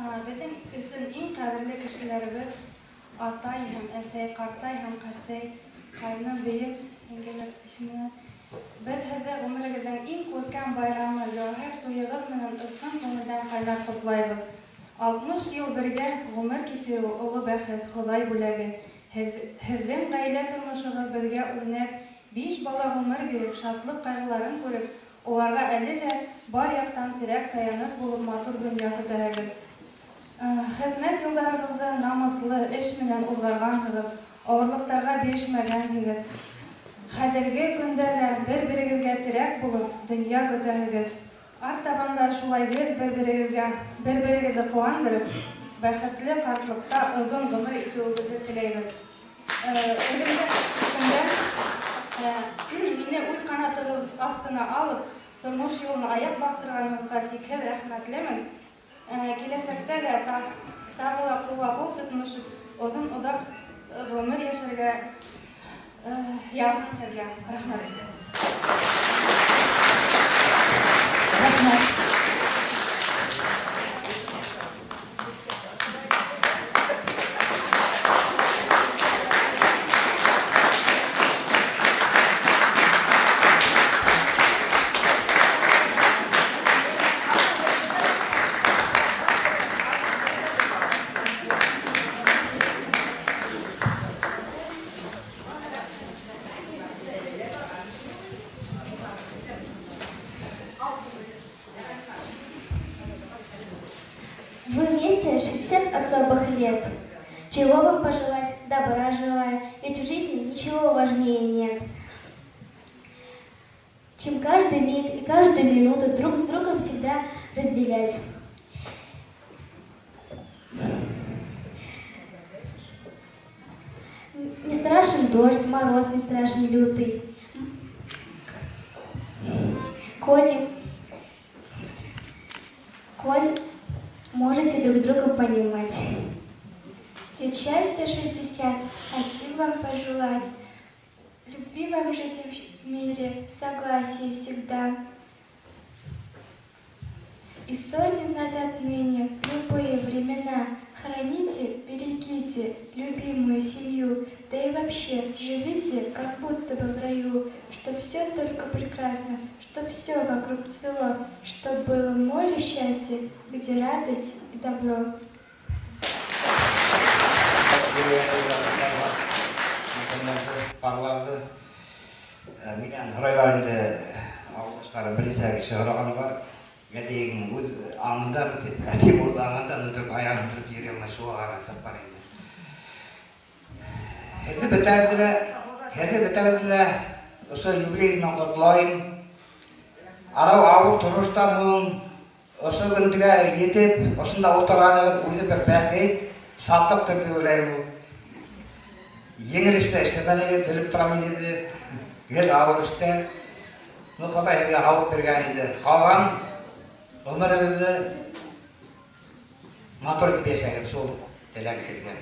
Беҙҙең өсөн иң ҡәҙерле кешеләребеҙ атай һәм әсәй, ҡартай һәм ҡәрсәй, ҡайны, бейем, еңгәләр исеменә. Беҙ һеҙҙе ғүмерегеҙҙең иң күркәм байрамы, гәүһәр туйығыҙ менән ысын күңелдән ҡайнар ҡотлайбыҙ. 60 йыл бергә ғүмер кисереү оло бәхет, Хоҙай бүләге. Һеҙҙең ғаилә тормошоғоҙ беҙгә үрнәк, 5 бала ғүмер биреп, шатлыҡ ҡайғыларын күреп, уларға әле лә бар яҡтан терәк таяныс булып матур донъя көтәһегеҙ. Хеҙмәт юлдарығыҙҙы намыҫлы эш менән уҙғарғанһығыҙ, ауырлыҡтарға бирешмәгәнһегеҙ. Хәҙерге көндә лә бер-берегеҙгә терәк булып донъя көтәһегеҙ. Артабан да шулай бер-берегеҙгә, бер-берегеҙҙе ҡыуандырып, бәхетле ҡартлыҡта оҙон ғүмер итеүегеҙҙе теләйбеҙ. Үҙемдең исемдән мине үҙ ҡанатығыҙ аҫтына алып, тормош юлына аяҡ баҫтырғанығыҙға сикһеҙ рәхмәтлемен. Киләсәктә лә тағы ла ҡулға-ҡул тотоношоп, оҙон-оҙаҡ ғүмер йәшәргә яҙһын һеҙгә. Рәхмәт. Рәхмәт. Вы вместе 60 особых лет. Чего вам пожелать, добра желаю, ведь в жизни ничего важнее нет, чем каждый миг и каждую минуту друг с другом всегда разделять. Не страшен дождь, мороз не страшен лютый. Коль можете друг друга понимать. Ведь счастья 60, хотим вам пожелать. Любви вам жить в мире, согласия всегда. И ссор не знать отныне, в любые времена. Храните, берегите любимую семью, да и вообще живите, как будто бы в раю, чтоб все только прекрасно, чтоб все вокруг цвело, чтоб было море счастья, где радость и добро. Минән һорайҙар инде, ауылдаштары бер нисә кеше һораған бар. Әтейең үҙ аңындамы тип, әтейем үҙ аңында, тороп аяғын тороп йөрөй алмай, шуға ҡарасаҡ бар инде. Һеҙҙе бөтәгеҙҙе лә ошо юбилей менән ҡотлайым. Арау ауыр тормоштан һуң ошо көнгә етеп, ошонда ултырғанығыҙ үҙе бер бәхет, шатлыҡтыр тип уйлайым. Еңел эштә эшләмәнегеҙ, белеп торам инде, гел ауыр эштә. Ну, Хоҙай һеҙгә һаулыҡ биргән инде. Ҡалған ғүмерегеҙҙе матур итеп йәшәгеҙ, шул теләк һеҙгә.